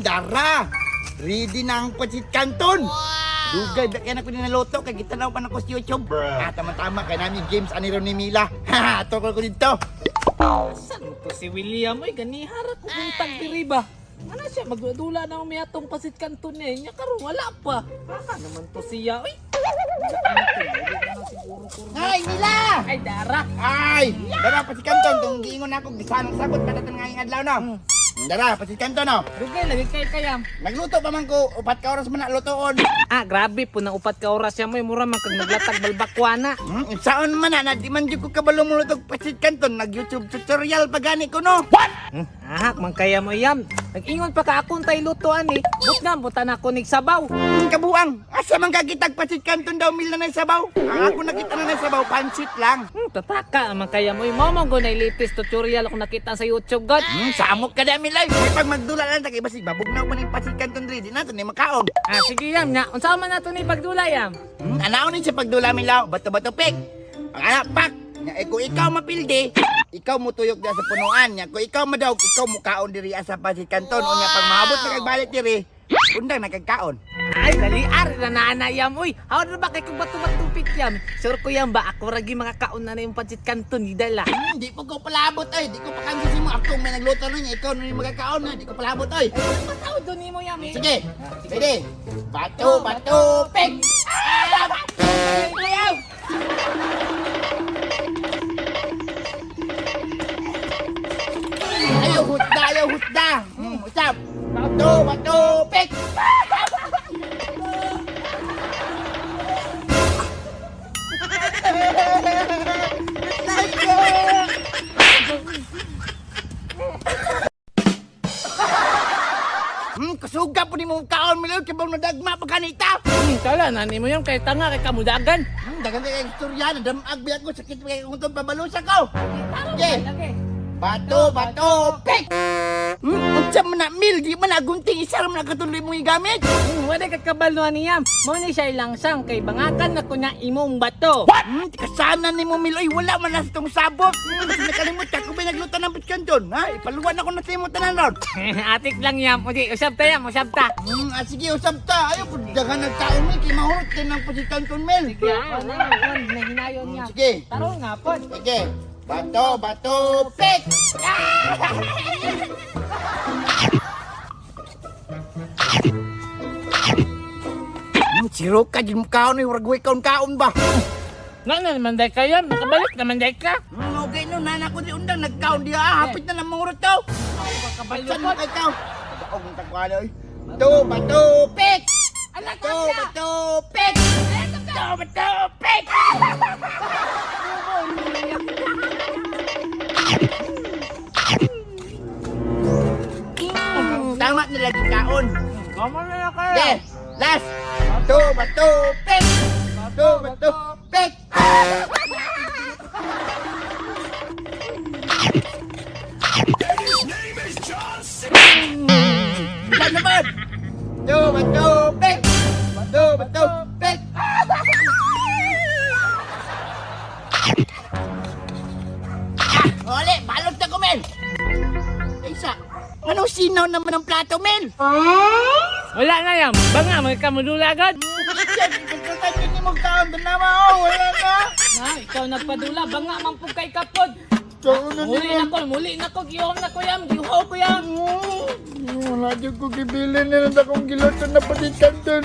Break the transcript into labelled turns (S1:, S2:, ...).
S1: Dara! Ready na ang Pancit Canton! Dugay ba kaya na ko naluto kay gitanaw pa na ko sa YouTube. Ah, tama-tama kay nami games ani ron ni Mila. Ha, tukol ko dito.
S2: Saan to si William? Oy, ganihara ko buntag diri ba? Ano siya, magdula na may atong pasit kanton niya. Nya karon wala pa. Baka naman to siya. Oy. Ano to? Wala na siguro ko.
S1: Ay, Mila!
S2: Ay, dara.
S1: Ay, dara Pancit Canton tong giingon ako gisanang sabot patatan ngayong adlaw no. Dara, Pancit Canton no.
S2: Dugay lagi kay kayam.
S1: Nagluto pa man ko, 4 ka oras man na lutoon.
S2: Ah, grabe po ng 4 ka oras siya mo. Mura man kag naglatag balbakwana.
S1: Saon man na, na di man jud ko kabalo mo Pancit Canton, nag YouTube tutorial pa gani ko no. What?
S2: Ahak, man kaya mo yam. Nag-ingon pa ka akong tay lutoan eh. But nga, buta na ako nigsabaw.
S1: Kabuang, asa man kagitag Pancit Canton daw mil na sabaw? Ang ako nakita na sabaw, pansit lang.
S2: Tataka man kaya mo. Mo mo go na latest tutorial ako nakita sa YouTube god.
S1: Samok ka dami live. May pag magdula lang ta kay basig babugnaw pa ning Pancit Canton diri, di nato ni makaon.
S2: Ah, sige yam nya. Unsa man nato ni pagdula yam?
S1: Anaon ni siya pagdula milaw, bato-bato pik. Ang anak pak, nya eh, kung ikaw mapildi, ikaw mutuyok diya sa punuan nya. Kung ikaw madawg, ikaw mukaon diri sa Pancit Canton. Unya pag maabot na kag balik diri, undang na kag kaon.
S2: Ay, dali ar na naana yam. Uy, how na ba kay kung bato-bato yam? Sure ko yam ba ako ragi makakaon na na yung pancit canton ni dala.
S1: Di po ko palabot oy, di ko pa kansi mo ako may nagluto nun, ikaw na yung magkakaon na, di ko palabot oy.
S2: Pataw doon nimo yam eh.
S1: Sige, ready. Bato, bato, pik. Ah! Ayaw! Ayaw hutda, ayaw hutda. Usap. Bato, bato, pik. Kasuga po ni mong kaon, milod, kibang nadagma pa kanita.
S2: Tala na nimo yam kay tanga kay kamudagan.
S1: Dagan kay istorya, nadamag biya ko, sakit pa kay kung itong pabalusa ko. Sige.
S2: Okay.
S1: Bato, bato, pik! Unsa man na mil, di man na gunting, isa ra man na katuloy mong igamit.
S2: Wala ka kabalo ani yam. Mo ni siya ilang sang kay bangakan na kunya imong bato.
S1: What? Kasana ni mo mil, oy, wala man na sa itong sabot. Kasi nakalimot ka, kung may nagluto ng bitkan doon, ha? Ipaluwan ako na sa imo tanan ron.
S2: Atik lang yam. Udi, usab ta yam, usab ta.
S1: Sige, usab ta. Ayaw, dagan nagkaon mil, kay mahurot din ng pasikan ton mil.
S2: Sige, ako na, on, nahinayon yam.
S1: Sige.
S2: Tarong nga pod.
S1: Sige. Bato, bato, pik! Siro ka, di mo kaon, eh. Warag kaon kaon ba?
S2: Nga na naman day ka yam, nakabalik naman day ka.
S1: Okay no, nana ko di undang, nagkaon di ah, hapit na lang mga urot to.
S2: Kabalo
S1: Saan
S2: pod.
S1: mo kay kao? Baog ng tagwala, oy. Bato, bato, pik!
S2: Ala
S1: Bato, bato, pik! Bato, bato, pik! Tama na lagi kaon.
S2: Kamo na na kayo.
S1: Okay, last. Bato, bato, pik! Bato, bato, pik! Wala naman! Bato, bato, pik! Bato, bato, pik! Ah, Ole, balot na ko, Mel! Isa, anong sinaw naman ang plato, Mel?
S2: Wala na yam. Banga, may kamudula agad.
S1: Pagkaktan ni mong kaon doon naman, oh, wala na!
S2: Na, ikaw nagpadula. Banga, mampug kay kapod.
S1: Kaon na
S2: Muli na ko, muli na ko. Gihom na ko yam. Gihaw ko yam.
S1: Wala dyan ko gibilin na akong giluto na patikan doon.